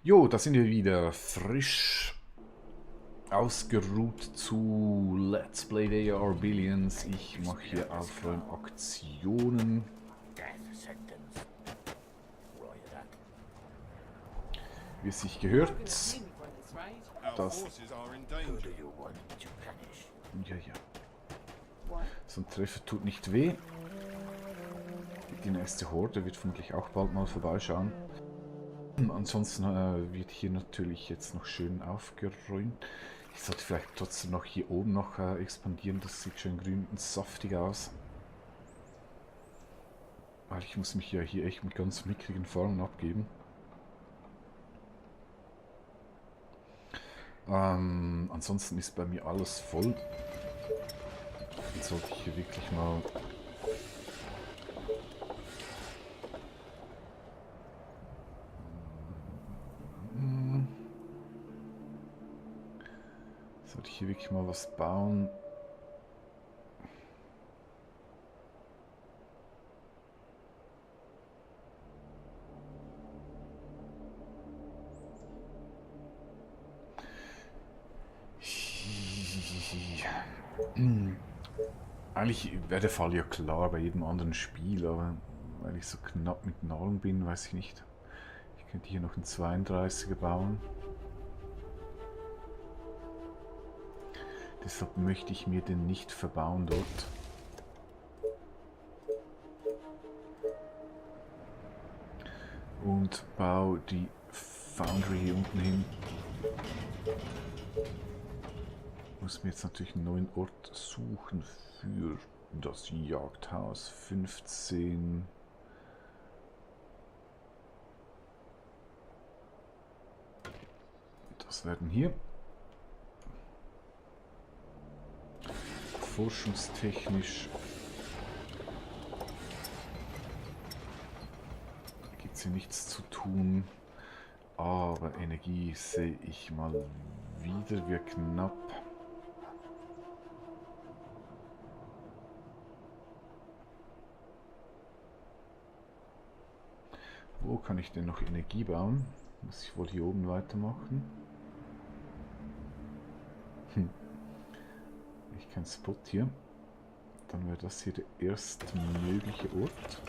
Jo, da sind wir wieder frisch ausgeruht zu Let's Play They Are Billions. Ich mache hier Aufräumaktionen. Wie es sich gehört. Das. Ja, ja. So ein Treffer tut nicht weh. Die nächste Horde wird vermutlich auch bald mal vorbeischauen. Ansonsten wird hier natürlich jetzt noch schön aufgeräumt. Ich sollte vielleicht trotzdem noch hier oben noch expandieren. Das sieht schön grün und saftig aus. Weil ich muss mich ja hier echt mit ganz mickrigen Farben abgeben. Ansonsten ist bei mir alles voll. Jetzt sollte ich hier wirklich mal... Sollte ich hier wirklich mal was bauen? Eigentlich wäre der Fall ja klar bei jedem anderen Spiel, aber weil ich so knapp mit Nahrung bin, weiß ich nicht. Ich könnte hier noch einen 32er bauen. Deshalb möchte ich mir den nicht verbauen dort. Und baue die Foundry hier unten hin. Muss mir jetzt natürlich einen neuen Ort suchen für das Jagdhaus 15. Das werden hier. Forschungstechnisch gibt es hier nichts zu tun. Aber Energie sehe ich mal wieder, wir knapp. Wo kann ich denn noch Energie bauen? Muss ich wohl hier oben weitermachen? Ich kein Spot hier. Dann wäre das hier der erstmögliche Ort.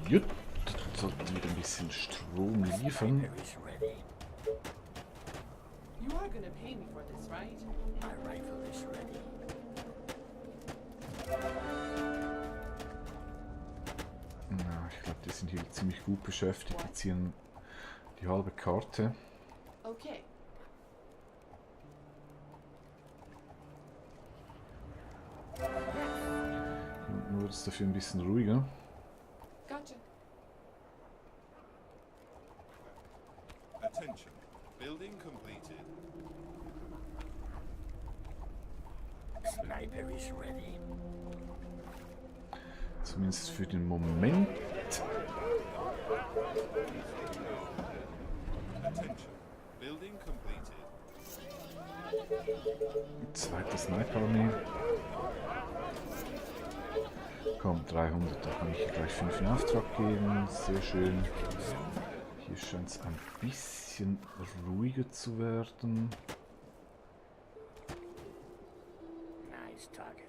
Jut, das sollte wieder ein bisschen Strom liefern. Na, ich glaube, die sind hier ziemlich gut beschäftigt. Die ziehen die halbe Karte. Okay. Nur wird es dafür ein bisschen ruhiger. Gotcha. Attention. Building completed. Sniper is ready. Zumindest für den Moment. Attention. Building completed. Zweite Sniper-Armee. Komm, 300, da kann ich gleich 5 in Auftrag geben. Sehr schön. Hier scheint es ein bisschen ruhiger zu werden. Nice target.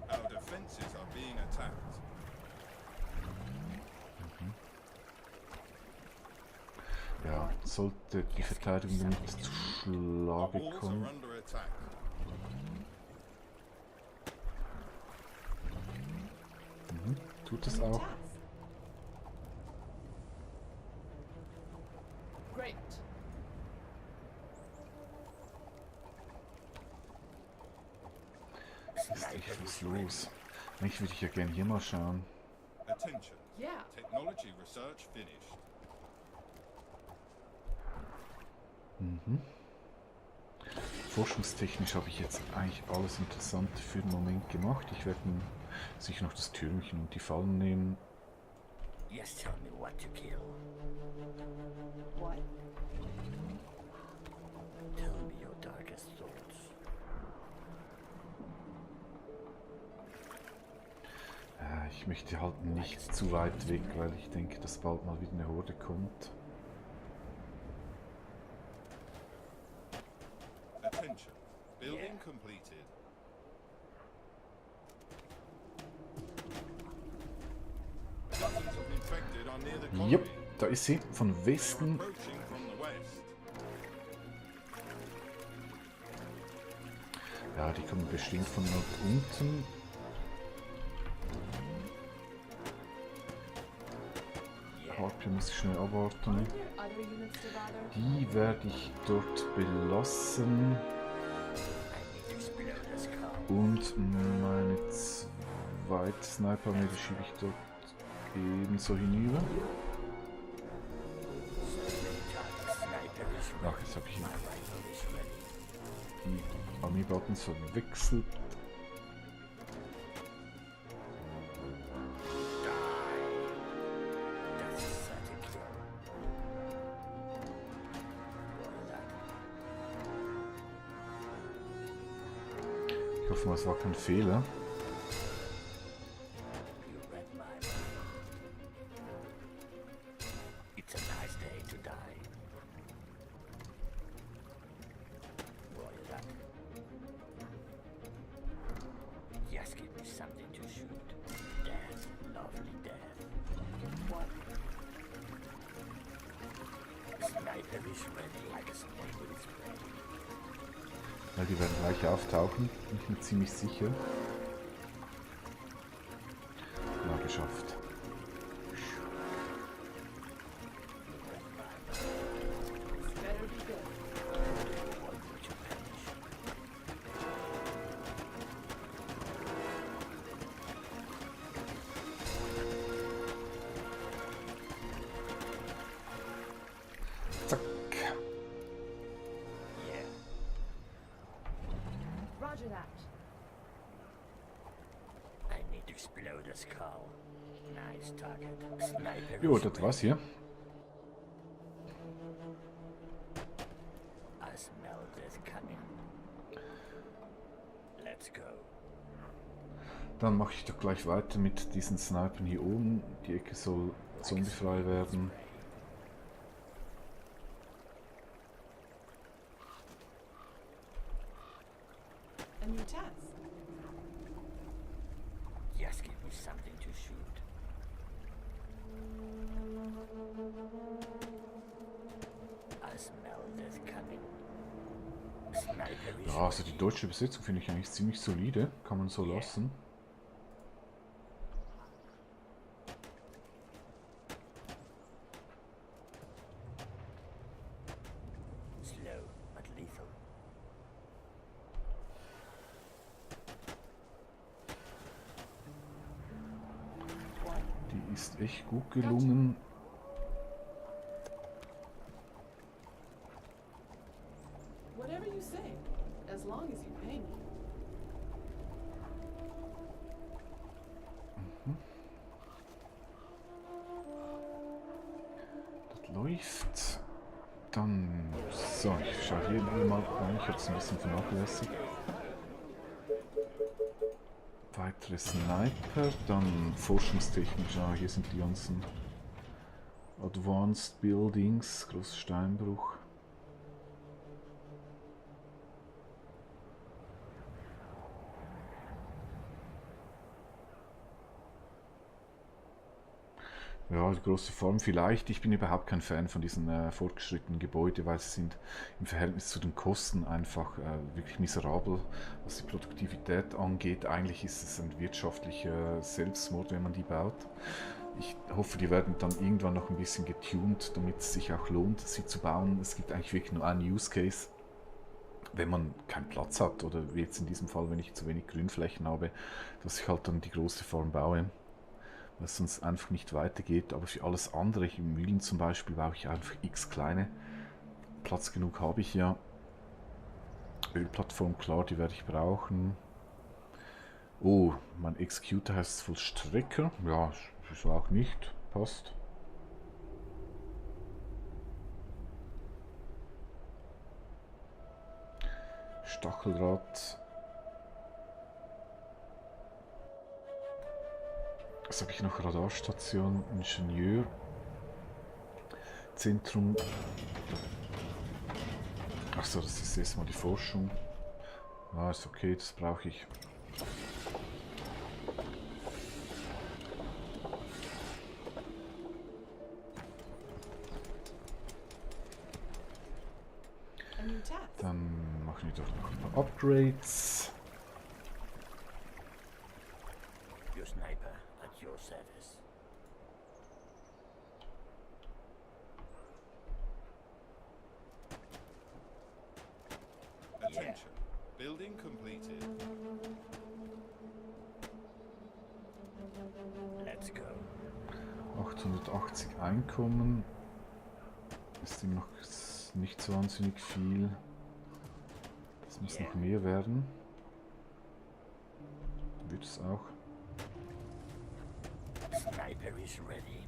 Our defenses are being attacked. Ja, sollte die Verteidigung nicht zu Our Schlage walls kommen. are under attack. Tut es auch. Great. Was ist echt was los? Eigentlich würde ich ja gerne hier mal schauen. Attention. Yeah. Technology research finished. Forschungstechnisch habe ich jetzt eigentlich alles Interessante für den Moment gemacht. Ich werde sicher noch das Türmchen und die Fallen nehmen. Yes, tell me what to kill. What? Tell me your darkest thoughts. Ich möchte halt nicht zu weit weg, weil ich denke, dass bald mal wieder eine Horde kommt. Attention. Building completed. Dozens of infected are near the colony. Jupp, da ist sie, von They are Westen. approaching from the west. Ja, die kommen bestimmt von dort unten. Harpy muss ich schnell abwarten. Are there other units to bother? Die werde ich dort belassen. I need to explode this car. Und meine zweite Sniper, die schiebe ich dort ebenso hinüber. Sniper is Ach, jetzt habe ich my rifle is ready. die Army-Buttons verwechselt. That's a certain kill. Roll that. Ich hoffe mal, es war kein Fehler. You read my mind. It's a nice day to die. Roll that. Just give me something to shoot. Death, lovely death. What? Sniper is ready like a snake with its prey. Weil die werden gleich auftauchen, bin ich mir ziemlich sicher. Ja, geschafft. This better be good. One for to perish. Zack. Yeah. Roger that. I need to explode the skull. Nice target. Sniper Jo, is das ready. war's hier. I smell death coming. Let's go. Dann mache ich doch gleich weiter mit diesen Snipern hier oben. Die Ecke soll zombiefrei werden. A new task. Just give me something to shoot. I smell death coming. Sniper is Ja, also die ready. deutsche Übersetzung finde ich eigentlich ziemlich solide. Kann man so lassen. Slow but lethal. What? Die ist echt gut gelungen. Whatever you say, as long as you pay me. Das läuft. Dann. So, ich schaue hier mal rein. Ich habe es ein bisschen vernachlässigt. Weitere Sniper. Dann forschungstechnisch. Ah, hier sind die ganzen Advanced Buildings. Großer Steinbruch. Ja, die große Form vielleicht. Ich bin überhaupt kein Fan von diesen fortgeschrittenen Gebäuden, weil sie sind im Verhältnis zu den Kosten einfach wirklich miserabel, was die Produktivität angeht. Eigentlich ist es ein wirtschaftlicher Selbstmord, wenn man die baut. Ich hoffe, die werden dann irgendwann noch ein bisschen getuned, damit es sich auch lohnt, sie zu bauen. Es gibt eigentlich wirklich nur einen Use Case, wenn man keinen Platz hat oder wie jetzt in diesem Fall, wenn ich zu wenig Grünflächen habe, dass ich halt dann die große Farm baue, weil es sonst einfach nicht weitergeht. Aber für alles andere, im Mühlen zum Beispiel, baue ich einfach x kleine. Platz genug habe ich ja. Ölplattform, klar, die werde ich brauchen. Oh, mein Executor heißt Vollstrecker. Ja, wieso auch nicht. Passt. Stacheldraht. Was habe ich noch? Radarstation, Ingenieur, Zentrum. Achso, das ist erstmal die Forschung. Ah, ist okay, das brauche ich. A new task. Dann machen wir doch noch ein paar Upgrades. Your sniper at your service. Attention. Building completed. Let's go. 880 Einkommen. Ist ihm noch nicht so wahnsinnig viel. Das muss noch mehr werden. Wird es auch. Sniper is ready.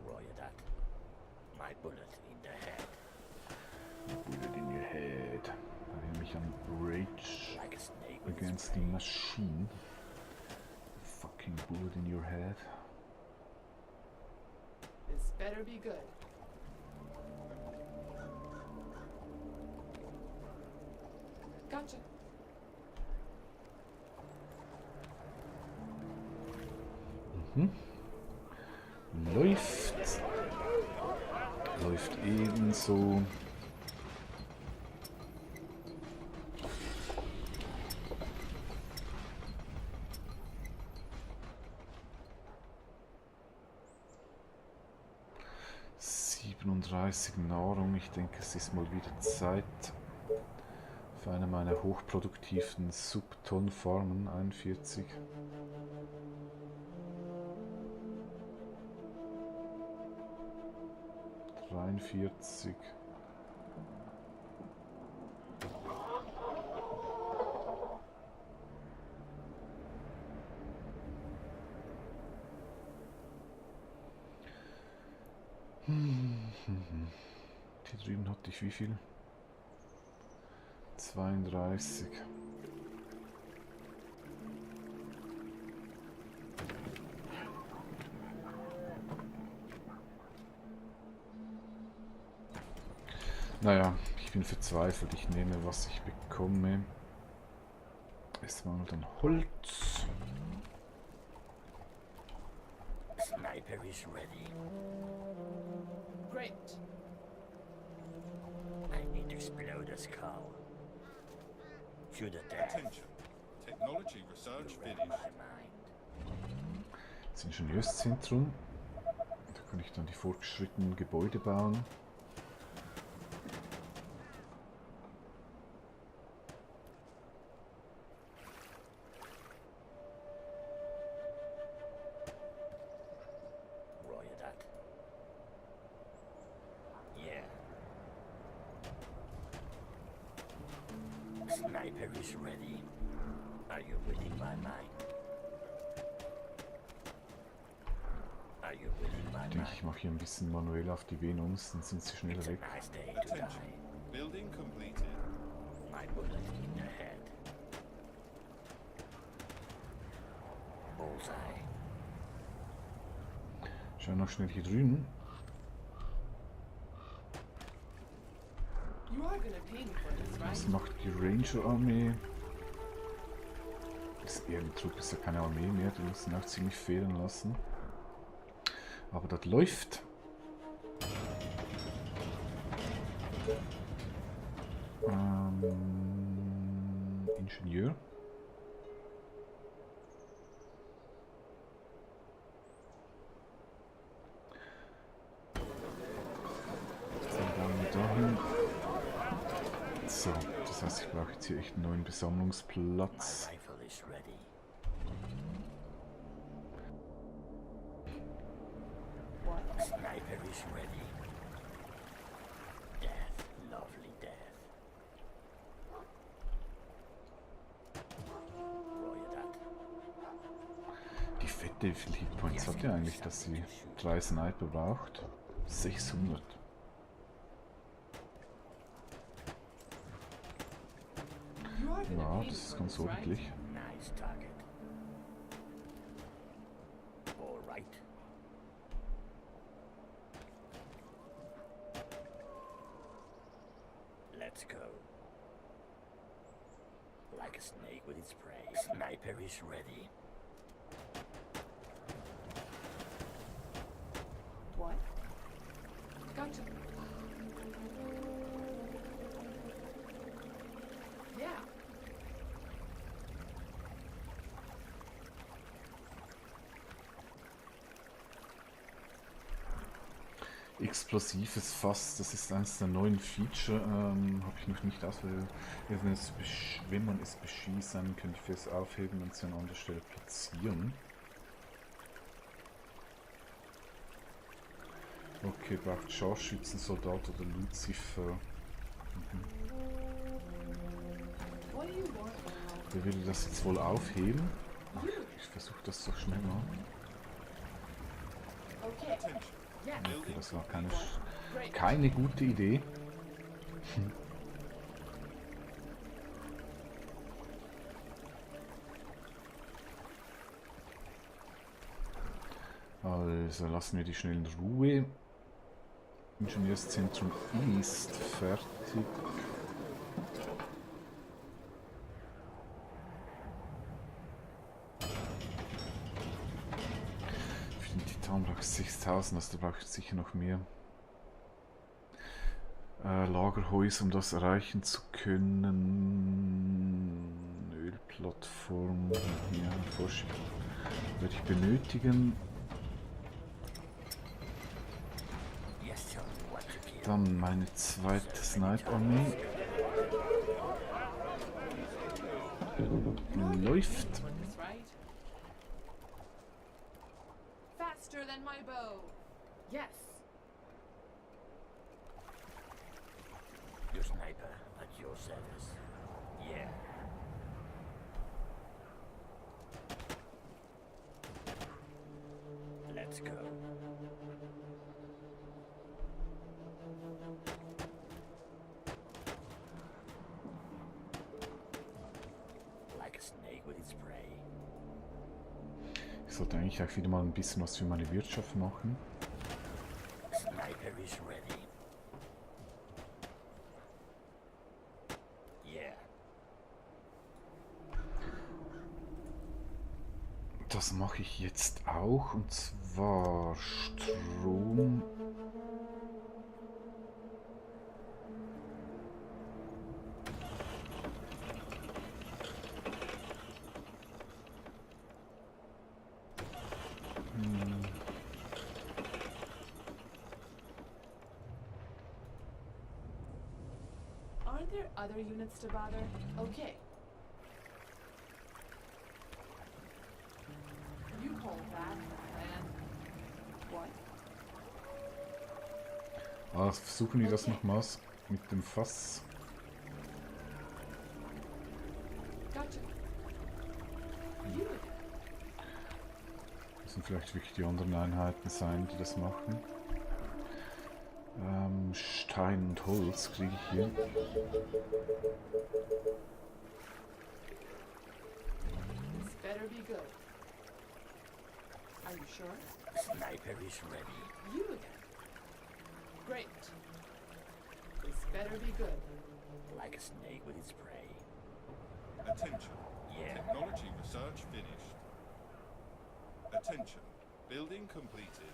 Roger that. My bullet in the head. Bullet in your head. Erinnere mich an Rage Like a snake with its Against the prey. Machine. Fucking bullet in your head. This better be good. Gotcha. Läuft. Läuft ebenso. Nahrung. Ich denke, es ist mal wieder Zeit für eine meiner hochproduktiven Subton-Farmen. 41. ...43... Hier drüben hatte ich wie viel? 32. Naja, ich bin verzweifelt. Ich nehme, was ich bekomme. Es mangelt an Holz. Sniper is ready. Great. I need to explode a skull. Shoot a death. Attention. Technology research Read finished. my mind. Das Ingenieurszentrum. Da kann ich dann die fortgeschrittenen Gebäude bauen. Roger that. Yeah. Sniper is ready. Are you reading my mind? Are you reading my Ich denke, mind? ich mache hier ein bisschen manuell auf die Venus, dann sind sie schnell It's a weg. nice day to Attention. die. Building completed. My bullet in the head. Bullseye. Schau noch schnell hier drüben. You are gonna pay me for this, Was right? macht die Ranger-Armee? Das Ehrentrupp ist ja keine Armee mehr, die müssen auch ziemlich fehlen lassen. Aber das läuft. Ingenieur. Dann dahin. So, das heißt, ich brauche jetzt hier echt einen neuen My Besammlungsplatz. rifle is ready. What? Sniper is ready. Death, lovely death. Roger that. Die Fette, wie viele Hitpoints hat die eigentlich, dass sie 3 Sniper braucht? 600. You are gonna Ja, pay me das ist for ganz this, right? ordentlich. Nice target. Like a snake with its prey. Sniper is ready. What? Gotcha. Yeah. Explosives Fass, das ist eines der neuen Feature, habe ich noch nicht ausprobiert. Wenn man es beschießt, dann könnte ich es aufheben und zu einer anderen Stelle platzieren. Okay, braucht Scharfschützensoldat oder Lucifer. What do you want now? Der würde das jetzt wohl aufheben. Ach, ich versuche das so schnell mal. Okay. Attention. Yes. Okay, das war Great. keine gute Idee. Also lassen wir die schnell in Ruhe. Ingenieurszentrum ist fertig. Für den Titan braucht es 6000, also da braucht es sicher noch mehr Lagerhäuser, um das erreichen zu können. Ölplattform, ja, Forschung werde ich benötigen. Yes, tell me what to kill. Dann meine zweite Sniper-Armee. Läuft. That's right. Faster than my bow. Yes. Your sniper at your service. Yeah. Let's go. Like a snake with its prey. Ich sollte eigentlich auch wieder mal ein bisschen was für meine Wirtschaft machen. Sniper is ready. Yeah. Das mache ich jetzt auch, und zwar Strom. Aren't there other units to bother? Okay. You call that plan? What? Versuchen wir das nochmals mit dem Fass. Gotcha. You again. Müssen vielleicht wirklich die anderen Einheiten sein, die das machen. Stein und Holz kriege ich hier. This better be good. Are you sure? Sniper is ready. You again. Great. This better be good. Like a snake with its prey. Attention. Yeah. Technology research finished. Attention. Building completed.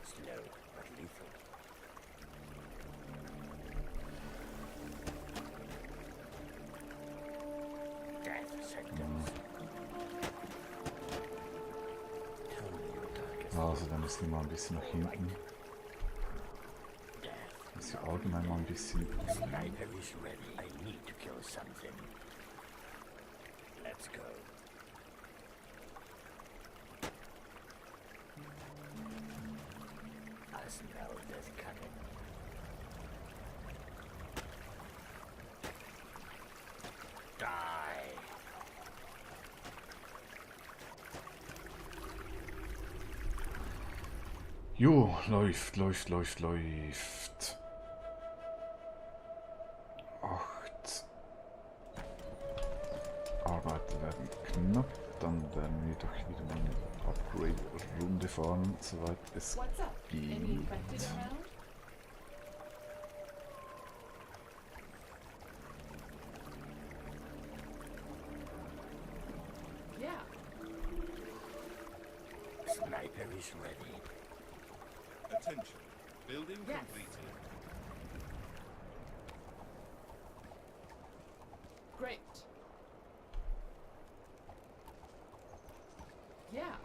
Slow but lethal. Death sentence. Tell me your target. Also dann müssen wir mal ein bisschen nach hinten. Death. Ist ja allgemein mal ein bisschen. Sniper is ready. I need to kill something. Let's go. I smell this coming. Die. Jo, läuft. 8 Arbeiter werden knapp. Dann werden wir doch wieder mal eine Upgrade-Runde fahren, soweit es What's up? Any geht. infected around? is ready. Attention. Building Yes. completed. Great. Yeah.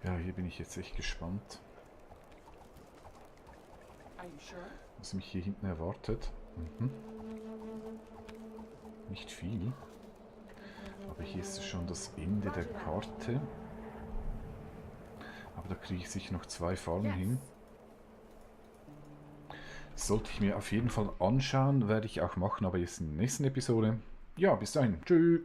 Ja, hier bin ich jetzt echt gespannt, Are you sure? was mich hier hinten erwartet. Mhm. Nicht viel. Aber hier ist schon das Ende der Karte. Aber da kriege ich sicher noch 2 Farmen hin. Sollte ich mir auf jeden Fall anschauen, werde ich auch machen, aber jetzt in der nächsten Episode. Ja, bis dahin. Tschüss.